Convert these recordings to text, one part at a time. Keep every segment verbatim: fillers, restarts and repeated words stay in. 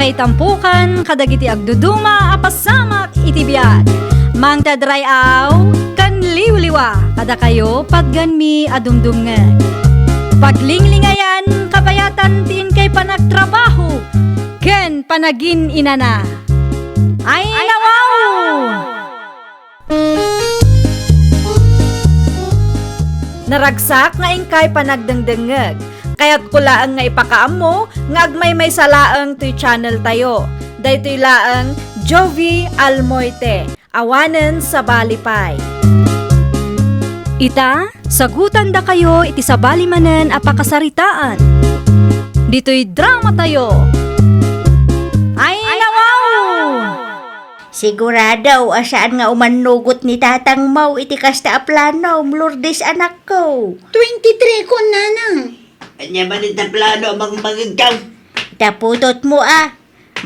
Itampukan kadagiti agduduma a pasamak iti biag. Mangted ray-aw ken liwliwa kadakayo patgenmi a dumdumngeg. Paglinglingayan, kabayatan ti inkay panagtrabaho ken panagin-inana. Ay, nawaw! Naragsak nga inkay panagdengdengngeg. Kayatko laeng nga ipakaammo nga agmaymaysa laeng toy channel tayo. Daytoy laeng Jovi Almoite, awanen sabali pay. Ita, sagutandakayo iti sabali manen a pakasaritaan. Ditoy drama tayo. Ay, nawaw! Sigurado a saan nga umannugot ni tatangmo iti kasta a planom, Lourdes, anakko. Twenty-three ko, nanang. Ania man ita plano a mangmangegkaw? Ita putotmo a,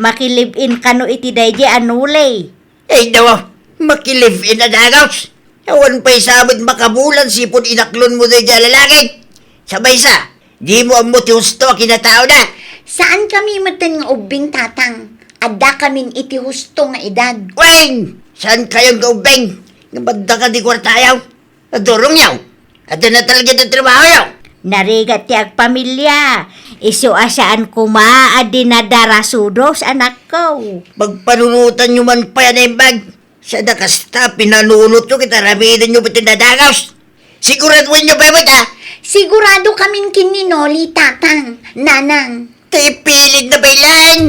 makilive-in kano iti daydi a Noli. Ay, nawa, makilive-in a dagus. Awan pay sa met makabulan sipud inaklonmo daydi a lalaki. Sa maysa, dimo ammo ti husto a kinataona. Saan kami metten nga ubbing, tatang. Adda kamin iti husto nga edad. Wen, saan kayon nga ubbing? Nga madda ka di kuartayo? Adurongyo. Adda na talaga ti trabahoyo. Narigat ti agpamilia. Isu a saan koma a dinadarasudos, anakko. Pagpanunotanyo man pay a naimbag. Sada kasta, pinanunotyo ket aramidenyo pay ti nadagus. Siguradoenyo pay met, a? Sigurado kamin ken ni Noli, tatang, nanang. Ti ipilit na pay laeng.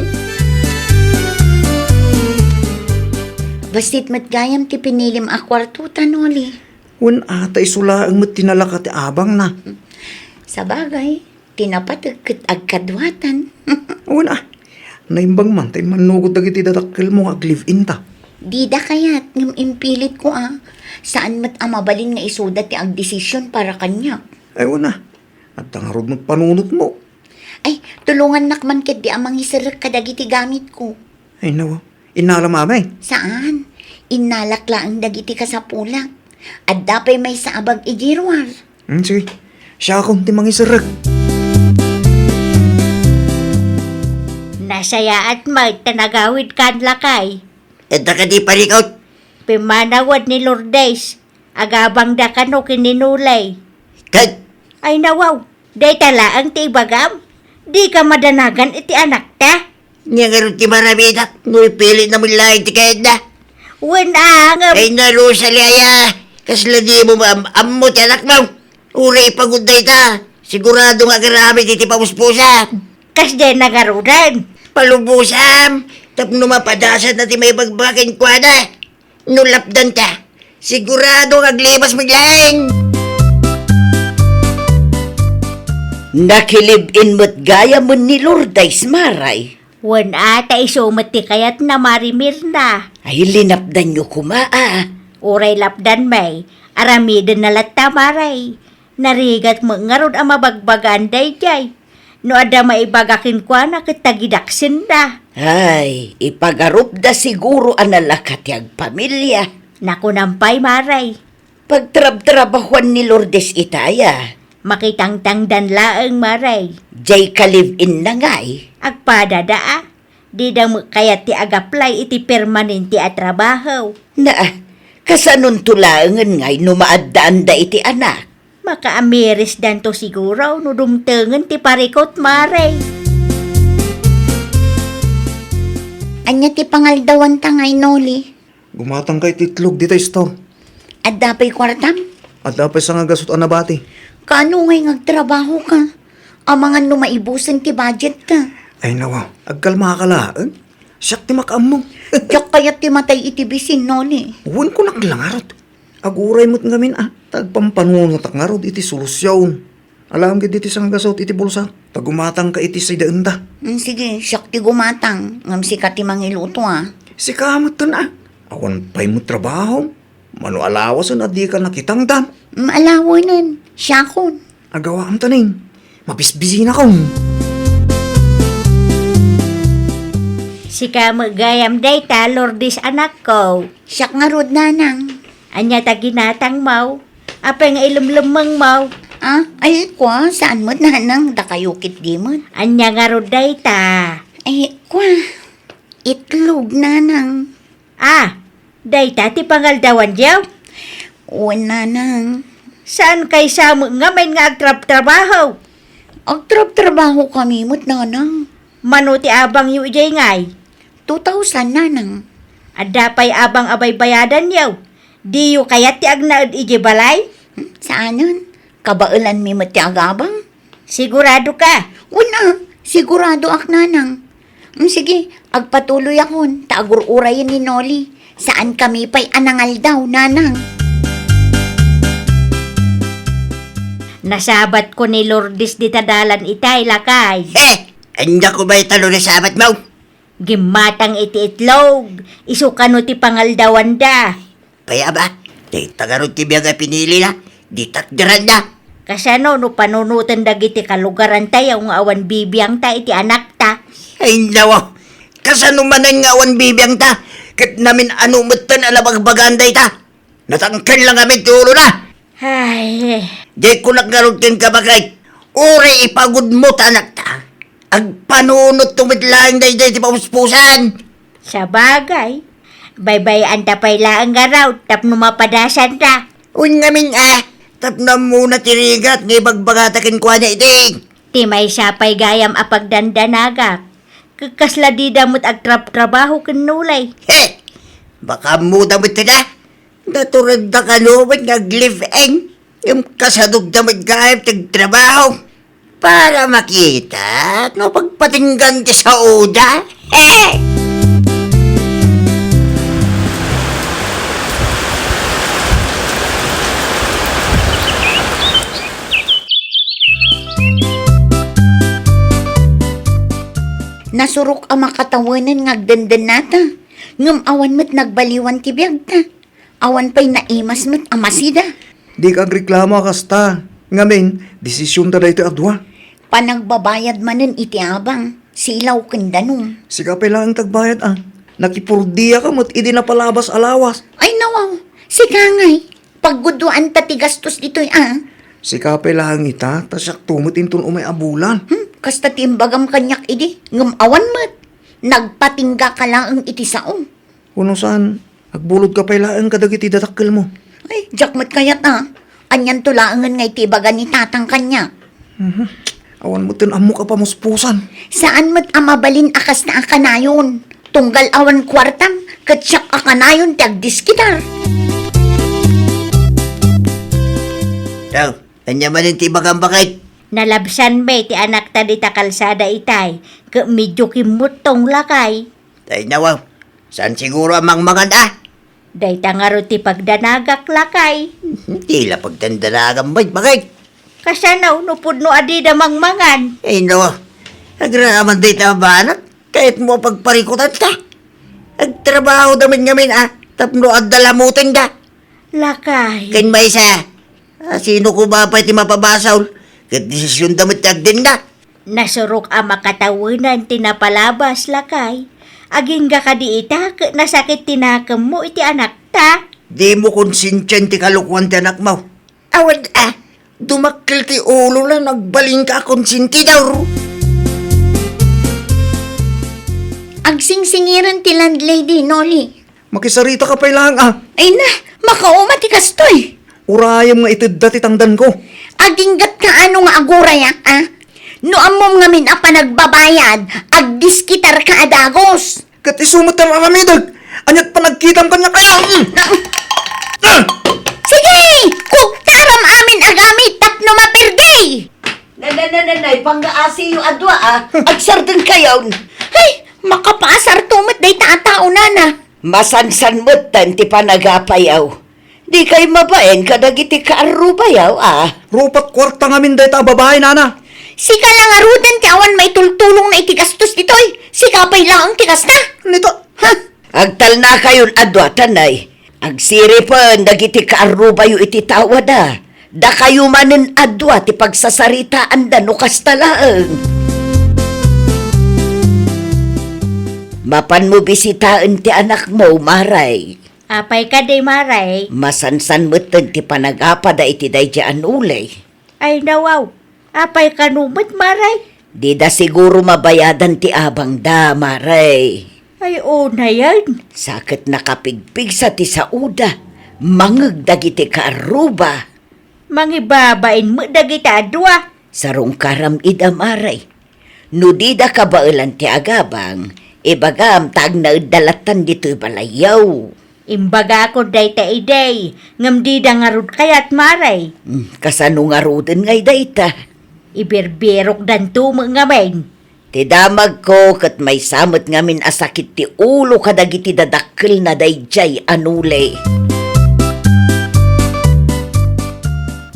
Bassit met gayam ti pinilim a kuartota, Noli. Wen, a, ta isu laeng met ti nalaka ti abangna. Sabagay, ti napateg ket agkaduatan. Wen, a, naimbag man ta immannugot dagiti dadakkelmo nga aglive-inta. Dida kayat, ngem impilitko, a. Saan met a mabalin nga isuda ti agdesisyon para kaniak. Ay, wen, a. Adda ngarud met panunotmo. Ay, tulongannak man ketdi a mangiserrek kadagiti gamitko. Ay, nawa. Innalam amay? Saan. Innalak laeng dagiti kasapulak. Adda pay maysa a bag idiay ruar. Hmm, sige. Siakon ti mangiserrek. Nasayaat met ta nagawidkan lakay. Adda kadi parikut? Pimmanawed ni Lourdes. Agabangda kano ken ni Noli. Ket? Ay, nawaw, dayta laeng ti ibagam? Dika madanagan iti anakta? Nia ngarud ti maramidak no ipilitna met laeng ti kayatna? Wen, a, ngem. Ay, narusali aya, kasla dimo maam-ammo ti anakmo? Uray ipagud dayta, sigurado nga agaramid iti pamuspusan. Kasdiay na ngaruden. Palubosam, tapno mapadasanna ti maibagbagak kenkuana. No lapdanta, sigurado nga aglipas met laeng. Nakilive-in met gayam ni Lourdes, Maray. Wen, a, ta isu met ti kayatna, Mari Mirna. Ay, linapdanyo koma, a. Uray lapdan, may aramidenna latta, Maray. Narigat met ngarud a mabagbagaan daydiay. No adda maibaga kenkuana ket tagidaksenna. Ay, ipagarupda siguro a nalaka ti agpamilia. Nakunam pay, Maray. Pagtrabtrabahuan ni Lourdes ita aya? Makitangtangdan laeng, Maray. Jay ka-live-in na ngay? Agpadada, a. Dida met kayat ti agaplay iti permanente a trabaho. Naa, kasanonto laengen ngay no maaddaanda iti anak? Makaamirisdanto siguro no dumtengen ti parikut, Maray. Ania ti pangaldawanta ngay, Noli? Gumatangka iti itlog dita store. Adda pay kuartam? Adda pay sangagasut a nabati. Kaano ngay nga agtrabahoka? Amangan no maibusen ti budgetka. Ay, nawa, agkalmaka laeng. Siak ti makaammo. Diak kayat ti matay iti bisin, Noli. Wen, kunak la ngarud. Aguray met ngamin, a, ta agpampanunotak ngarud iti solusion. Alaem ketdi ti sangagasut iti bulsa, ta gumatangka iti sidaenta. Mm, sige, siak ti gumatang, ngem sika ti mangiluto, a. Sika metten, a. Awan pay met trabaho. Mano alawasen a dika nakitangdan? Mm, alawenen, siakon. Agawaam tanin. Mabisbisinakon. Sika met gayam dayta, Lourdes, anakko. Siak ngarud, nanang. Ania ta ginatangmo? Apay nga ilemlemmengmo? A, ay, kua, saan met, nanang, dakayo ketdi met. Ania ngarud dayta? Ay, kwa, itlog, nanang. Ah, dayta ti pangaldawanyo? Wen, nanang. Saan kay sa met ngamin nga agtrabtrabaho? Agtrabtrabaho kami met, nanang. Mano ti abangyo idiay ngay? Two thousand, nanang. Adda pay abang a baybayadanyo? Diyo kayat ti agnaed idiay balay? Hmm, saanen. Kabaelanmi met ti agabang. Sigurado ka? Wen a, siguradoak, nanang. Mm, sige, agpatuloyakon, ta agur-urayen ni Noli. Saan kami pay a nangaldaw, nanang. Nasabatko ni Lourdes dita dalan itay, lakay. Eh, ania ko ba ita no nasabatmo? Gimmatang iti itlog, isu kano ti pangaldawanda. Pay aba, dayta ngarud ti biag a pinilina, ditak diranda. Kasano no panunoten dagiti kalugarantayo nga awan bibiangta iti anakta? Ay, nawa, kasano manen nga awan bibiangta? Ket namin-ano metten a nabagbagaan dayta? Natangken lang amin ti ulona. Ay. Di ko nagkarugten ka, baket. Uray ipagudmo ta anakta. Agpanunot to met laeng daydiay ti pamuspusan. Sabagay, baybay-anta pay laeng ngarud tapno mapadasanra. Wen ngamin a, tapno ammona ti rigat nga ibagbagata kenkuana idi. Ti maysa pay gayam a pagdandanagak, ket kasla dida met agtrabtrabaho ken Noli. He! Baka ammoda met ida. Naturenda kano met nga ag-live-in. Ngem kasadogda met gayam ti agtrabaho para makita no pagpatinggan ti saoda. Eh! Nasurok a makatawenen nga agdendennata, ngem awan met nagbaliwan ti biagta. Awan pay naimas met a masida. Dika agreklamo a kasta. Ngamin, desisionta daytoy a dua. Panagbabayad manen iti abang, silaw ken danum. Sika pay laeng ti agbayad a. Nakipurdiaka met idi napalabas a lawas. Ay, nawaw. Sika ngay, pagguduanta ti gastos ditoy a. Sika pay laeng ita, ta siakto met inton umay a bulan. Hmm, kasta ti imbagam kaniak idi, ngem awan met. Nagpatinggaka laeng iti sao. Wenno saan, agbulodka pay laeng kadagiti dadakkelmo. Ay, diak met kayat a. Anianto laengen nga iti ibaga ni tatang kaniak? Mhm. Awan metten ammok a pamuspusan. Saan met a mabalin a kasta a kanayon. Tunggal awan kuartam, ket siak a kanayon ti agdiskitar. Daw, ania manen ti ibagam, baket? Nalabsanmi ti anakta dita kalsada itay, ket medyo kimmuttong, lakay. Ay, nawaw. Saan siguro a mangmangan a? Dayta ngarud ti pagdanagak, lakay. Ti la pagdandanagam met, baket. Kasano no pudno a dida mangmangan? Ay, no. Agraman dayta a banag. Kayatmo a pagparikutanta. Agtrabahoda met ngamin a tapno adda lamutenda. Lakay. Ken maysa, a, sino koma pay ti mapabasol? Ket desisionda met ti agdenda. Nasurok a makatawenan ti napalabas, lakay. Agingga kadi ita ket nasakit ti nakemmo iti anakta. Dimo konsensian ti kalokuan ti anakmo. Awan a, dumakkel ti ulona no agbalinka a konsentidor. Agsingsingiren ti landlady, Noli. Makisarita ka pay laeng a. Ay na, makauma ti kastoy. Urayem nga itedda ti tangdanko. Aginggatka ano nga agurayak a? No ammom ngamin a panagbabayad, agdiskitarka a dagus. Ket isu met ti aramidek. Aniat panagkitam kaniak a? Mm. Ah! Sige! Kugtaram amin a gamit tapno maperdi! Nananananay, panggaasiyo a dua a, agsardenkayon. Ay, makapaasarto met dayta a tao, nana. Masansan metten ti panagapayaw. Dikay mabain kadagiti kaarrubayaw a. Rupat kuarta ngamin dayta a babai, nana. Sika la ngaruden ti awan maitultulongna iti gastos ditoy. Sika pay laeng ti kasta. Nito. Ha? Agtalnakayon a dua, tanay. Agsiripen dagiti kaarrubayo iti tawada. Dakayo manen a dua ti pagsasaritaanda no kasta laeng. Mapanmo bisitaen ti anakmo, Maray. Apay kadi, Maray? Masansan metten ti panagapada iti daydi a Noli. Ay, nawaw. Apay kano met, Maray? Dida siguro mabayadan ti abangda, Mare. Ay, unayen. Sa ket nakapigpigsa ti saoda, mangeg dagiti kaarruba. Mangibabain met dagiti a dua. Sarungkaram ida, Mare. No dida kabaelan ti agabang, ibagam ta agnaedda lattan ditoy balayyo. Imbagakon dayta idi, ngem dida ngarud kayat, Mare. Hmm, kasano ngaruden ngay dayta? Ibirbirokdanto met ngamin. Ti damagko ket maysa met ngamin a sakit ti ulo kadagiti dadakkelna daydiay a noli.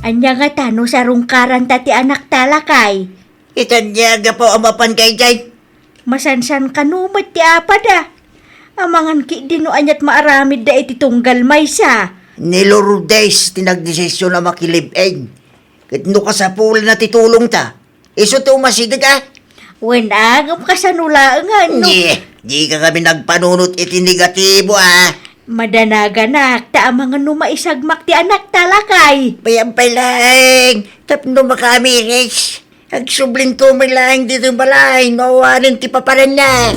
Ania ngata no sarungkaranta ti anakta, lakay? Ita ania gapu a mapan daydiay? Masansan kano met ti apada. Amangan ketdi no aniat maaramidda iti tunggal maysa. Ni Lourdes ti nagdesisyon a makilive-in. Ket no kasapulanna ti tulongta, isu ti umasideg a? Wen a, ngem kasano laengen no? Di, dika kami nagpanunot iti negatibo a. Madanaganak, ta amangan no maisagmak ti anakta, lakay. Pay-am pay laeng, tapno makaamiris. Agsublinto met laeng ditoy balay no awanen ti paparanna.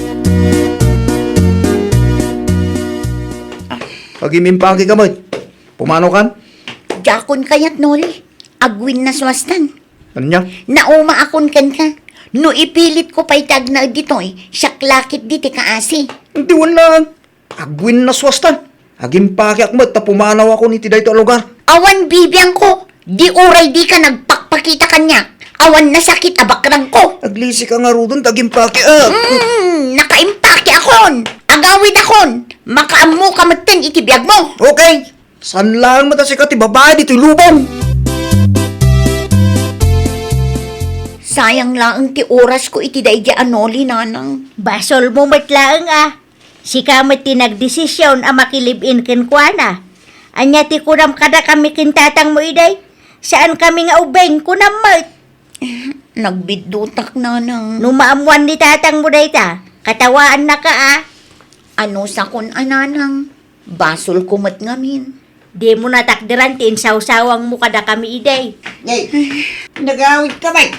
Agiimpakeka met. Pumanaw kan? Diakon kayat, Noli. Agwinnaswastan. Ania? Naumaakon kenka. No ipilitko pay ti agnaed ditoy, siak la ketdi ti kaasi. Diwen laeng. Agwinnaswastan. Agimpakeak met ta pumanawakon iti daytoy a lugar. Awan bibiangko. Di uray dika nagpakpakita kaniak, awan nasakit a bakrangko. Aglisika ngaruden ta agimpakeak. Hmm, nakaimpakeakon. Agawidakon. Makaammoka metten iti biagmo. Okay. Saan laeng met a sika ti babai ditoy lubong? Sayang laeng ti orasko iti daydiay a Noli, nanang. Basolmo met laeng a. Sika met ti nagdesisyon a makilive-in kenkuana. Ania ti kunam kadakami ken tatangmo idi? Saankami nga ubing, kunam met. Nagbiddutak, nanang. No maammuan ni tatangmo dayta, katawaannaka a. Anusakon a, nanang? Basolko met ngamin. Dimo natakderan ti insawsawangmo kadakami idi. Nay, nagawidka met.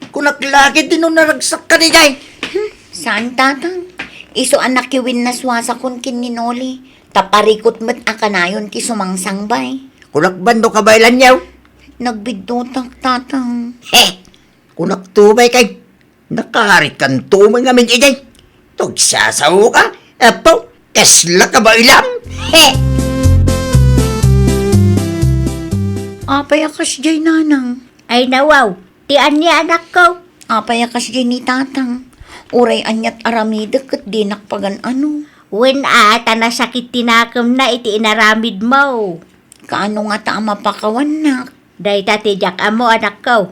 Kunak la ketdi no naragsakka diay. Hmm, saan, tatang. Isu a nakiwinnaswasakon ken ni Noli, ta parikut met a kanayon ti sumangsangbay. Kunak ban no kabaelanyo? Nagbiddutak, tatang. He! Kunak to bay kay, nakaritkanto met ngamin idi. Tugsasaoka, apo, kasla kabaelam. He! Apay a kasdiay, nanang? Ay, nawaw, ti ania, anakko? Apay a kasdiay ni tatang? Uray aniat aramidek ket dinak pagan-ano. Wen a, ta nasakit ti nakemna iti inaramidmo. Kaano ngata a mapakawannak? Dayta ti diak ammo, anakko.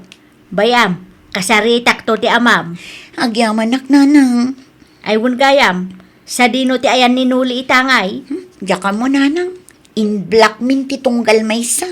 Bay-am, kasaritakto ti amam. Agyamanak, nanang. Ay, wen gayam, sadino ti ayan ni Noli ita ngay? Hmm, diak ammo, nanang. In-block min ti tunggal maysa.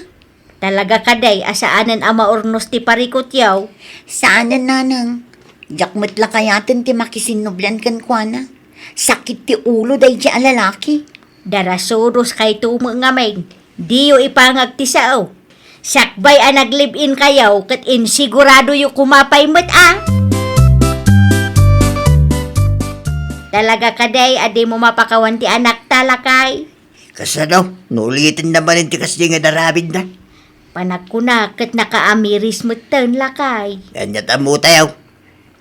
Talaga kadi a saanen a maurnos ti parikutyo? Saanen, nanang. Diak met la kayaten ti makisinnublian kenkuana. Sakit ti ulo daydiay a lalaki. Darasudos kayto met ngamin. Diyo ipangag ti sao. Sakbay a naglive-in kayo ket insiguradoyo koma pay met a. Talaga kadi a dimo mapakawan ti anakta, lakay? Kasano? No uliten na manen ti kasdi nga daramidna? Panagkuna ket nakaamiris metten, lakay. Aniat ammo tayo.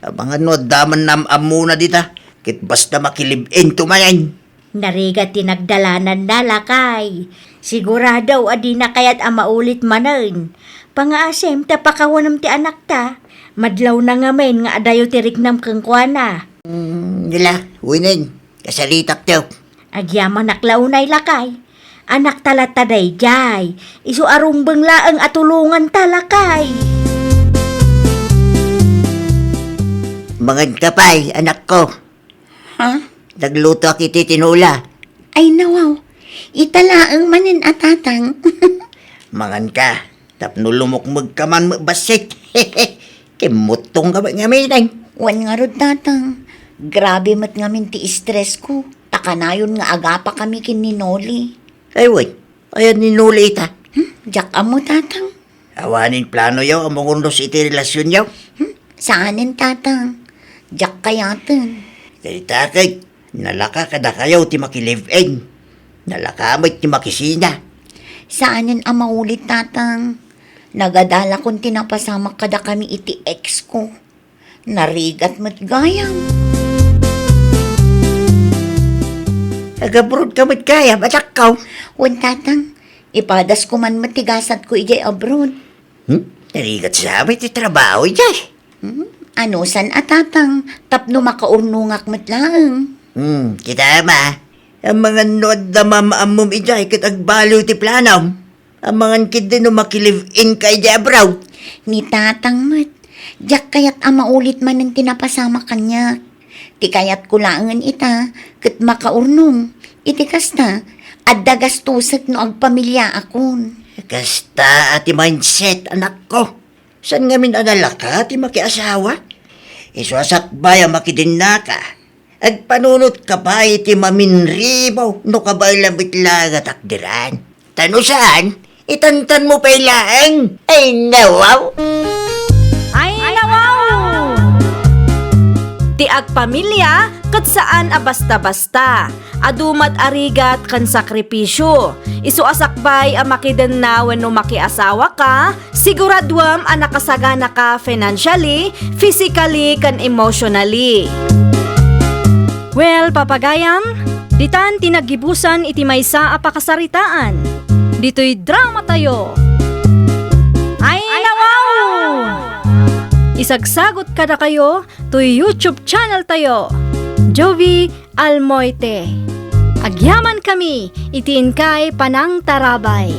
Amangan no adda man naam-ammona dita, ket basta makilive-in to manen. Narigat ti nagdalananna, lakay. Sigurado a dina kayat a maulit manen. Pangaasem ta pakawanem ti anakta. Madlawna ngamin nga adayo ti riknam kenkuana. Hmm, nila, winen, kasaritakto. Agyamanak la unay, lakay. Anakta latta daydiay. Isu a rumbeng laeng a tulonganta, lakay. Manganka pay, anakko. Ha? Naglutoak iti tinola. Ay, nawaw. Ita laeng manen a, tatang. Manganka. Tapno lumukmegka man met bassit. Kimmuttongka met ngamin, ay. Wen ngarud, tatang. Grabe met ngamin ti stress ko. Ta kanayon nga agapakami ken ni Noli. Ay, wen. Ayan ni Noli ita. Hmm? Diak ammo, tatang. Awanen planoyo a mangurnos iti relasionyo? Hmm? Saanen, Tatang. Diak kayaten. Dayta ket, nalaka kadakayo ti maki-live-in. Nalaka met ti makisina. Saanen a maulit, Tatang. Nagadalakon ti napasamak kadakami iti ex ko. Narigat met gayam. Ag-abroad ka met gayam, anakko. Wen, Tatang. Ipadasko man met ti gasatko idiay abroad. Hmm? Narigat sa met ti trabaho idiay. Hmm? Anusan a, Tatang, tapno makaurnongak met laeng. Hmm, kita ma. Amangan no adda maam-ammom idiay ket agbaliw ti planom. Amangan ketdi no maki-live-in ka idiay abroad. Ni Tatang met, diak kayat a maulit manen ti napasamak kaniak. Ti kayatko laengen ita, ket makaurnong. Iti kasta, adda gastusek no agpamiliaakon. Kasta a ti mindset, anakko. Saan ngamin a nalaka ti makiasawa? Isu a sakbay a makidennaka, agpanunotka pay iti maminribo no kabaelam met laeng a takderan. Ta no saan, itantanmo pay laeng. Ay, nawaw! Ay, nawaw! Ti agpamilia ket saan a basta-basta. Adu met a rigat ken sakripisio. Isu a sakbay a makidenna wenno makiasawaka, siguraduem a nakasaganaka financially, physically, ken emotionally. Well, papagayam, ditan ti naggibusan iti maysa a pakasaritaan. Ditoy dramatayo. Ay, nawaw! Isagsagot kadakayo toy YouTube channel tayo, Jovie Almoite. Agyamankami iti inkay panangtarabay.